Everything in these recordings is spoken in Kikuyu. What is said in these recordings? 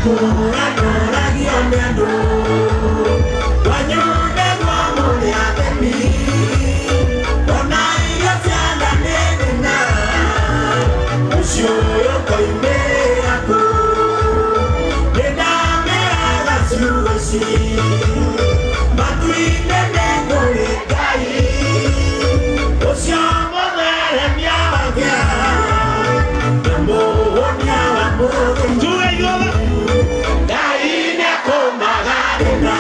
Ndũragio nĩ andũ wanyume mũrĩ athemi ona irio cia nda nĩ thĩna ũcio ũyũ koimĩra kũ nĩndameraga ciugo ici matu-inĩ nĩ kũrĩ Ngai ũcio mũtheremia wa kĩara na mũhonia wa mũthĩni. Tuge ithuothe. Ngai nĩakũmaga thĩna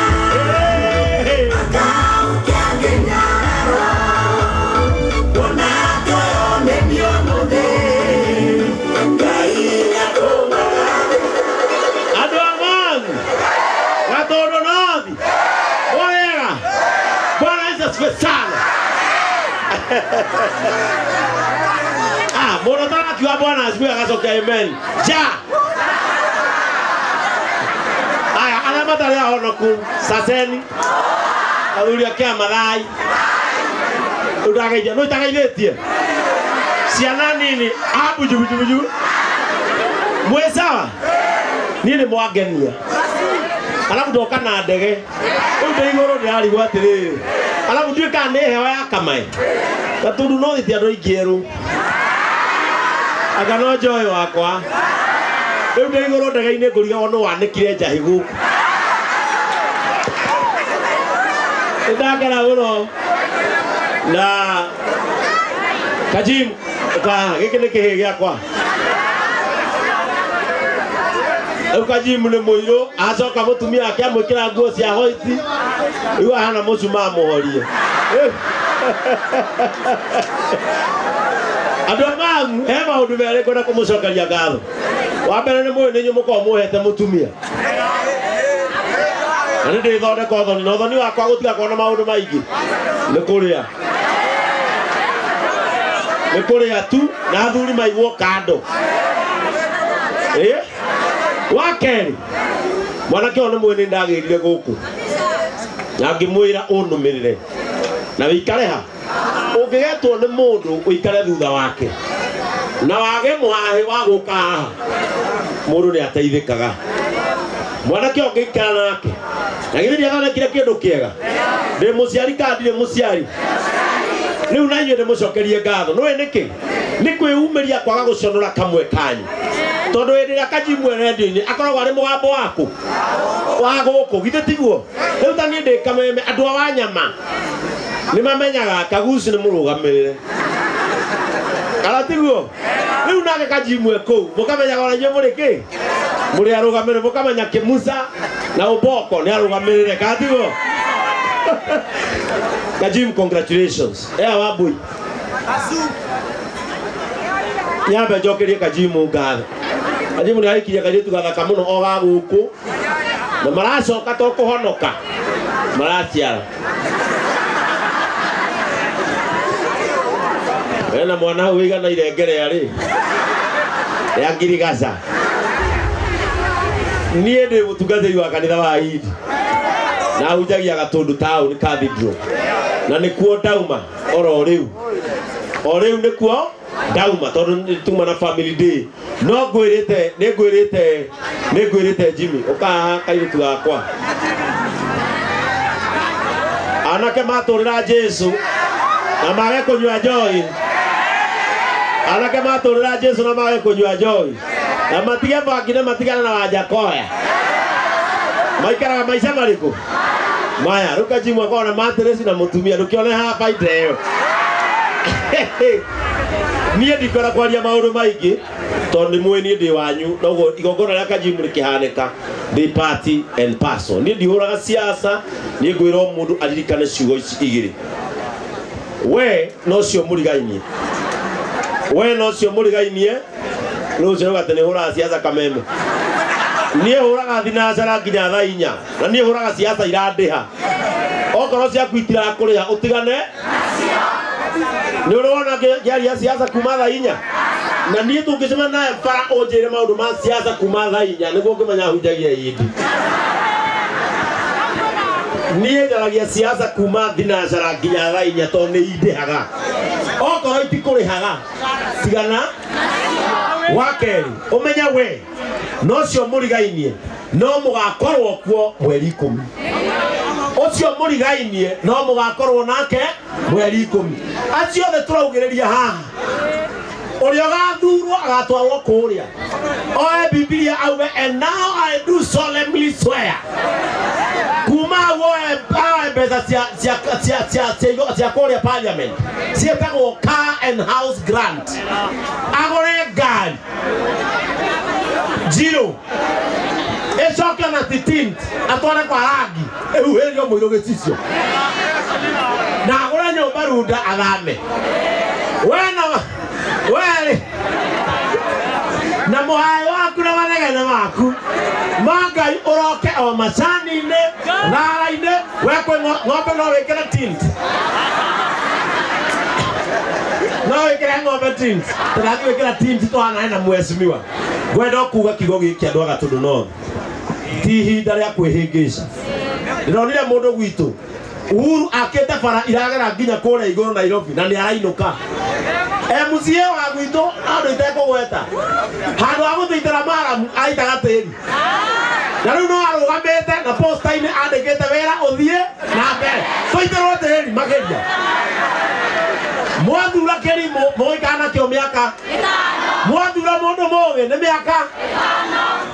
akaukia kĩnyararo kuona atĩ ũyũ nĩ niĩ ũmũthĩ. Ngai nĩakũmaga thĩna. Andũ a Mang'u Gatundu North, wega. Bwana Yesu asifiwe sana. Ah, mũndũ ũtarakiuga Bwana asifiwe agacokia amen. Ja. Aya, arĩa matarĩ ahonoku, saseni. Athuri a kĩama thai. Rĩu ndageithia, nũ itageithĩtie? Ciana nini, ah, buju buju buju. Mwĩ sawa? Niĩ nĩ mwangenia. Alafu ndoka na ndege. Rĩu ndĩ igũrũ ndĩrarigwo atĩrĩrĩ. Alafu ndiũĩ kana nĩ hewa ya kamaĩ. Gatundu no ti andũ aingĩ erũ. Anga no njoĩ wakwa. Rĩu ndĩ igũrũ ndege-inĩ ngũrigagwo nũ wanĩkire njahĩ gũkũ. Nĩndakena mũno. Na Kajim, ũka gĩkĩ nĩ kĩhĩ gĩakwa. Rĩu Kajim nĩ mũirũ, acoka mũtumia wake amwĩkĩra nguo cia hoiti, rĩu ahana mũcumaa mũhorie. Andũ a Mang'u, he maũndũ merĩ ngwenda kũmũcokeria ngatho. Wa mbere nĩ mũĩ nĩ inyuĩ mũkoragwo mũhete mũtumia. Na nĩ ndĩthondeka ũthoni, na ũthoni wakwa gũtigakorwo na maũndũ maingĩ. Nĩ kũrĩa. Nĩ kũrĩa tu, na athuri maigwo kando. Wa kerĩ, mwanake ũyũ nĩ mũĩ nĩ ndagĩrire gũkũ. Na ngĩmwĩra ũnũmĩrĩre. Na wĩikare ha? Ũngĩgetwo nĩ mũndũ ũikare thutha wake. Na wage mũhahĩ wa gũka haha. Mũndũ nĩ ateithĩkaga. Mwanake ũyũ ngĩikara nake. Na githĩ ndiathondekire kĩndũ kĩega? Ndĩ mũciari kana ndirĩ mũciari? Rĩu na inyuĩ ndĩmũcokerie ngatho. Nĩũĩ nĩkĩ? Nĩ kwĩumĩria kwaga gũconora kamwe kanyu. Tondũ hĩndĩ ĩrĩa Kajimu e redio-inĩ akoragwo arĩ mũgambo waku wa gũkũ, githĩ tiguo? Rĩu ta niĩ ndĩ Kameme, andũ a Wanyama nĩ mamenyaga Kaguci nĩ mũrũgamĩrĩre. Kana tiguo? Rĩu nake Kajimu e kũu, mũkamenyaga ona inyuĩ mũrĩ kĩ? Mũrĩ arũgamĩrĩre, mũkamenya Kĩmusa na Ũboko nĩ arũgamĩrĩre, kana tiguo? Kajimu, congratulations. Ea Wambui. Nyambe njokerie Kajimu ngatho. Kajimu nĩ ahikirie kairĩtu gathaka mũno o ga gũkũ. Na maracoka to kũhonoka. Maraciara. Wena mwana hau ũigana irengere rĩ. Ya ngirigaca. Niĩ ndĩ mũtungatĩri wa kanitha wa Hindi. Na hunjagia Gatundu town cathedral. Na nĩkuo ndauma oro rĩu. O rĩu nĩkuo ndauma tondũ nĩ tuma na family day. No ngwĩrĩte, nĩ ngwĩrĩte, nĩ ngwĩrĩte Jimmy, ũka haha kairĩtu gakwa. Anake matũrĩra Jesu na mage kũnyua njohi. Anake matũrĩra Jesu na mage kũnyua njohi. Na matige bangi na matigane na Wanjakoya. Maikaraga maica marĩkũ? Maya, rĩu Kajimu akoragwo na mattress na mũtumia, ndũkĩone haha baita ĩyo. Niĩ ndikwenda kwaria maũndũ maingĩ tondũ nĩ mũĩ niĩ ndĩ wanyu, noguo igongona rĩa Kajimu rĩkĩhanĩka ndĩ party and parcel. Niĩ ndihũraga siasa, niĩ ngwĩra o mũndũ aririkane ciugo ici igĩrĩ. We nocio mũrigainie. We nocio mũrigainie, nĩ ũcio ũgate nĩ hũraga siasa Kameme. Niĩ hũraga thinacara nginya thaa inya, na niĩ hũraga siasa irandĩha. Okorwo ciaku itirakũrĩha ũtigane. Nĩ ũrĩ wona ngĩaria siasa kuma thaa inya? Na niĩ tũngĩcemania nawe bara ũnjĩre maũndũ ma siasa kuma thaa inya nĩguo ngĩmenya hunjagia indi. Niĩ njaragia siasa kuma thinacara nginya thaa inya tondũ nĩ indĩhaga. Okorwo itikũrĩhaga, tigana. Wa kerĩ, ũmenye we nocio mũrigainie. No mũgakorwo kuo mweri 10. Ũcio mũrigainie no mũgakorwo nake mweri 10. Acio othe tũraugĩrĩria haha. Ũrĩa ũgathurwo agatwarwo kũrĩa. Oe Biblia auge, and now I do solemnly swear. Kuma woe mbeca cia kũrĩa parliament ciĩtagwo car and house grant. Agũre ngari njirũ ĩcoke na titint atware kwa rangi ĩhuhĩrĩrio mũirũ gĩcicio na agũre nyũmba runda athame. Wena we na mũhaĩ waku na manegene maku ma Ngai ũroke o macani-inĩ thara-inĩ we kwĩ ng'ombe no wĩkĩre tint. No wĩkĩre ng'ombe tint. Tũrathiĩ gwĩkĩra tint tũhanane na mheshimiwa. Ngwenda kuga kiugo gĩkĩ andũ a Gatũndũ North. Ti ihinda rĩa kwĩhĩngĩca. Ndĩronire mũndũ gwitũ Uhuru akĩte bara iragera nginya kũrĩa igũrũ Nairobi na nĩarainũka. MCA wa gwitũ andũ itekũgweta handũ ha gũtũitĩra maramu aitaga tĩri na rĩu no arũgamĩte na posta-inĩ andĩkĩte wĩra ũthiĩ na mbere tũitĩrwo tĩri makĩria. Mwathura kĩrimũ mũgũikara nakĩo mĩaka 5. Mwathura mũndũ mũgĩ nĩ mĩaka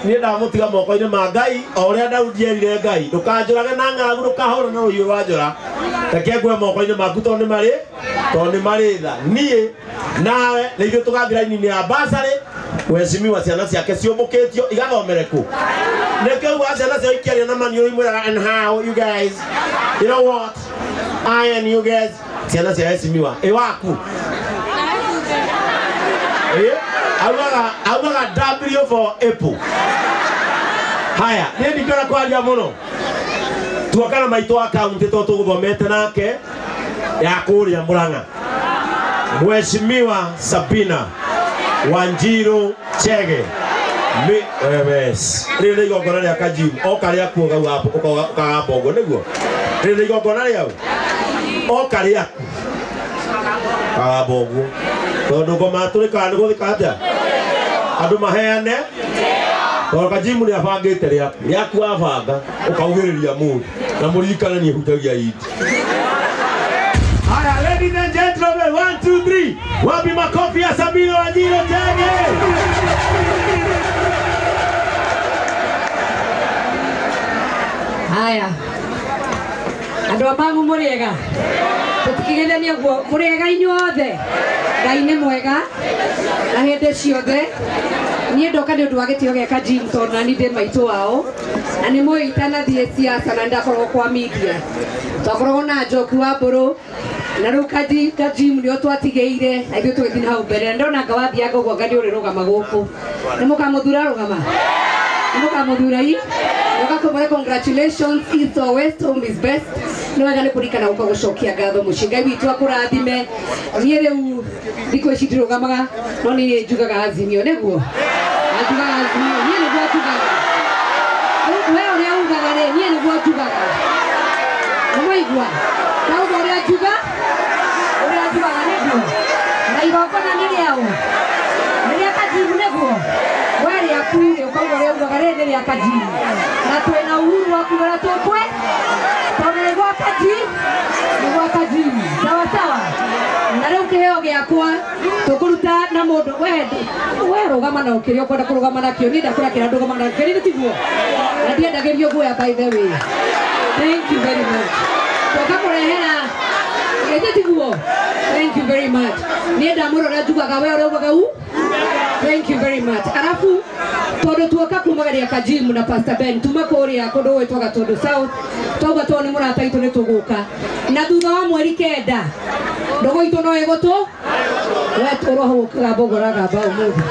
5. Niĩ ndamũtiga moko-inĩ ma Ngai o ũrĩa Daudi erire Ngai ndũkanjũrage na ng'aragu ndũkahũre na rũhiũ rwa njora reke ngwe moko-inĩ maku tondũ nĩ marĩ tha. Niĩ nawe nĩ ithuĩ tũgathiĩ raini-inĩ ya basarĩ mheshimiwa ciana ciake ciũmbũkĩtio igathomere kũ. Nĩkĩo ugaga ciana ciao ikĩaria na maniũrũ imwĩraga and how you guys, you know what, I and you guys. Ciana cia mheshimiwa ĩ waku augaga W for apple. Haya niĩ ndingĩona kwaria mũno. Tuoka na maitũ wa kaunti tondũ tũgũthomete nake ya kũrĩa Murang'a. Mheshimiwa Sabina Wanjiru Chege. Rĩrĩ nĩ igongona rĩa Kajimu oka rĩaku ũkagamba ũguo nĩguo. Rĩrĩ nĩ igongona rĩau oka rĩaku ũkagamba ũguo tondũ ngoma tũrĩkaga nĩ gũthika atĩa andũ maheane tondũ Kajimu nĩ abangĩte rĩaku rĩaku abanga ũkaugĩrĩria mũndũ na mũririkane nĩ ehutagia indi. Haya, ladies and gentlemen, 1 2 3. Wapi makofi ya Sabina Wanjiru Chege. Haya. Andũ a Mang'u mũrĩega. Tũtikĩgeithania guo mũrĩega inyuothe. Ngai nĩ mwega na hĩndĩ ciothe. Niĩ ndoka nĩ ũndũ wa gĩtĩo gĩa Kajimu tondũ nani ndĩ maitũ wao na nĩ mũĩ itanathiĩ siasa na ndakoragwo kwa media. Twakoragwo na Njoki wa Mbũrũ na rĩu Kajimu nĩo twatigĩire na ithuĩ tũgĩthiĩ na hau mbere. Na ndona anga wathianga ũguo anga nĩ ũrĩrũgama gũkũ. Nĩ mũkamũthura rũgama? Nĩ mũkamũthura i? Ndoka congratulations, East or West, home is best. Nĩ wega nĩ kũririkana gũka gũcokia ngatho mũciĩ. Ngai witũ akũrathime. Niĩ rĩu thikũ ici ndirũgamaga no niĩ njugaga Azimio nĩguo. Njugaga Azimio, niĩ nĩguo njugaga. We ũrĩa ugaga rĩ, niĩ nĩguo njugaga. Nĩmwaigua? Ndauga ũrĩa njuga, ũrĩa njugaga nĩguo. Na igongona nĩ rĩaũ? Nĩ rĩa Kajimu nĩguo? We rĩaku rĩ, ũkauga ũrĩa ugaga rĩrĩ nĩ rĩa Kajimu. Na twĩna uhuru wa kuga ũrĩa tũkwe tondũ nĩ gwa Kajimu, nĩ gwa Kajimu. Sawa sawa. Na rĩu kĩheo gĩakwa tũkũruta na mũndũ we rũgama na kĩrĩa ũkwenda kũrũgama nakĩo. Niĩ ndakũra kĩrĩa ndũgama nakĩo nĩ tiguo. Na ndiendagĩrio guoya by the way. Thank you very much. Tũka kũrehera gĩthĩ tiguo. Thank you very much. Niĩ ndamũrora njugaga we ũrĩa ugaga u. Thank you very much. Arafu tondu tuoka kumagaria Kajimu na Pastor Ben tuma kuria kundu gwitwo Gatundu South twauga tondu ni murata itu ni tuguka na thutha wa mweri 9 ndogo itu no igutu we turoho gukagamba uguo ũragamba umuthi.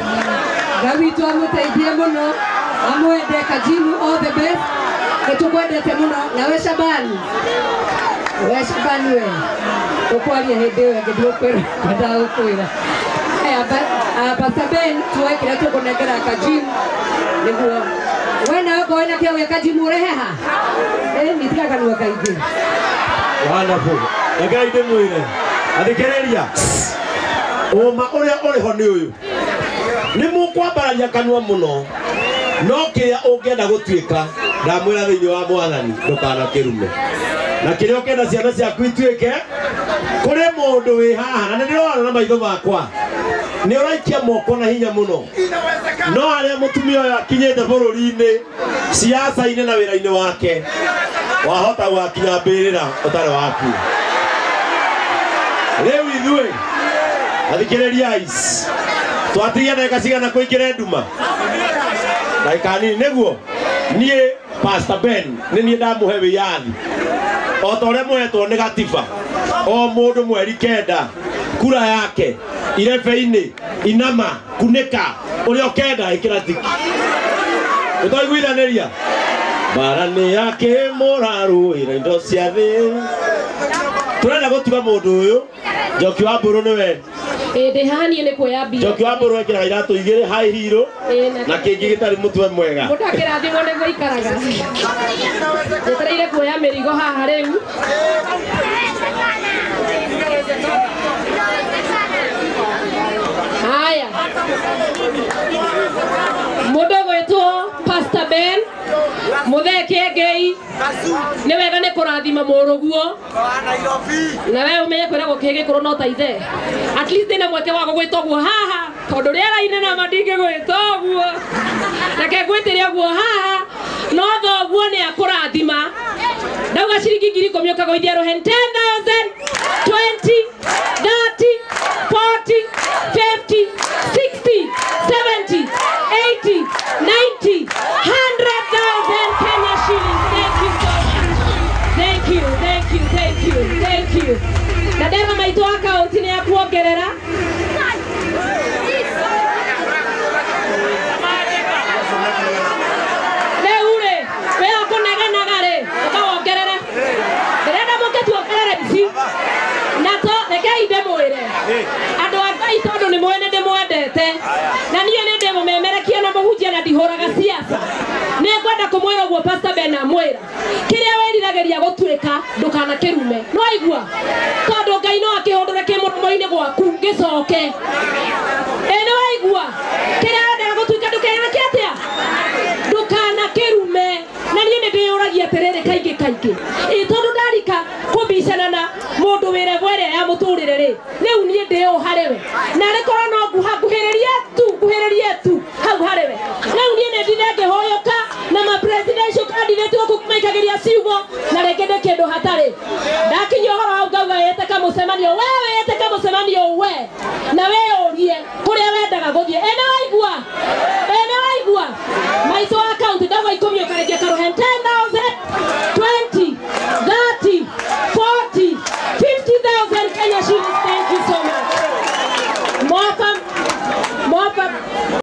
Ngai witũ amũteithie mũno amwende Kajimu, all the best. Nĩtũkwendete mũno. Nawe Shabani, we Shabani we tũkwaria hĩndĩ ĩyo ĩngĩ ndigũkwĩra ngwendaga gũkwĩra. Pastor Ben tuoe kĩrĩa tũkũnengera Kajimu nĩguo we nawe ngorwo wĩna kĩo gĩa Kajimu ũrehe ha nitiga kanua kaingĩ. Wonderful. Rekei ndĩmwĩre athikĩrĩria ũma ũrĩa ũrĩ ho nĩ ũyũ nĩ mũkwambararia kanua mũno No kĩrĩa ũngĩenda gũtuĩka ndamwĩra thĩinĩ wa mwathani ndũkanakĩrume. Na kĩrĩa ũkenda ciana ciaku ituĩke kũrĩ mũndũ wĩ haha na nĩndĩrona na maitho makwa nĩ ũraikia moko na hinya mũno. No harĩa mũtumia ũyũ akinyĩte bũrũri-inĩ siasa-inĩ na wĩra-inĩ wake wahota gwakinya mbĩrĩra ũtarĩ waku. Rĩu ithuĩ athikĩrĩriai twatigia ndagĩka cigana kũingĩra nduma ndagĩka nini nĩguo niĩ Pastor Ben nĩ niĩ ndamũhe wĩyathi o ta ũrĩa mũhetwo nĩ gatiba o mũndũ mweri 9 kura yake irebe-inĩ inama kunĩka ũrĩa ũkenda ĩkĩra tiki ũtoiguithanĩria mbara nĩ yake mũrarũĩra indo cia thĩ. Tũrenda gũtuga mũndũ ũyũ Njoki wa Mbũrũ nĩwe. Ndĩ haha niĩ nĩ kuoya mbia. Njoki wa Mbũrũ ekĩraga iratũ igĩrĩ high heel na kĩngĩ gĩtarĩ mũtwe mwega. Mũndũ akĩrathimwo nĩguo aikaraga. Njetereire kuoya mĩrigo haha rĩu. Haya. Mũndũ ũgwĩtwo Pastor Ben Muthee Kĩengei nĩ wega nĩ kũrathima mũrũguo na we ũmenye kwĩragwo kĩĩ gĩkũrũ no ta ithe. At least ndĩna mweke wa gũgwĩta ũguo haha tondũ rĩera-inĩ nama ndingĩgwĩta ũguo. Reke ngwĩtĩre ũguo haha no thoguo nĩ akũrathima. Ndauga ciringi 10,000 ũkagũithia rũheni 10,000 20 30 40 50 60 70 80 90 100,000 Kenya shillings. Thank you so much. Thank you, thank you, thank you, thank you. Na ndera maitũ akaunti nĩ akuongerera. Rĩu rĩ, we ũkũnegenaga rĩ, ũkawongerere. Ndĩrenda mũke tuongerere ici. Na to rekei ndĩmwĩre. Andũ a Ngai tondũ nĩ mũĩ nĩ ndĩmwendete. Na niĩ nĩ ndĩmũmemerekia na mũhunjia na ndihũraga siasa. Nĩ ngwenda kũmwĩra ũguo Pastor Ben amwĩra. Kĩrĩa wĩriragĩria gũtuĩka ndũkanakĩrume. No aigua? Tondũ Ngai no akĩhũndũre kĩ mũromo-inĩ gwaku gĩcoke. Ĩ nĩ waigua? Kĩrĩa wendaga gũtuĩka ndũkenake atĩa? Ndũkanakĩrume. Na niĩ nĩ ndĩyũragia atĩrĩrĩ kaingĩ kaingĩ. Ĩ tondũ ndarika kũbicana na mũndũ wĩ level ĩrĩa ya mũtũrĩre rĩ, rĩu niĩ ndĩ ũ harĩ we? Na arĩ korwo no nguhĩrĩrie tu, nguhĩrĩrie tu hau harĩ we. Rĩu niĩ nĩ ndinde ngĩhũyũka na ma presidential candidate gũkũ maikagĩria ciugo na rĩngĩ ndĩ kĩndũ hatarĩ. Ndakinyia ũhoro hau ngauga ĩtĩka mũcemanio, we wĩtĩka mũcemanio we na wĩyũrie kũrĩa wendaga gũthiĩ. Ĩ nĩ waigua?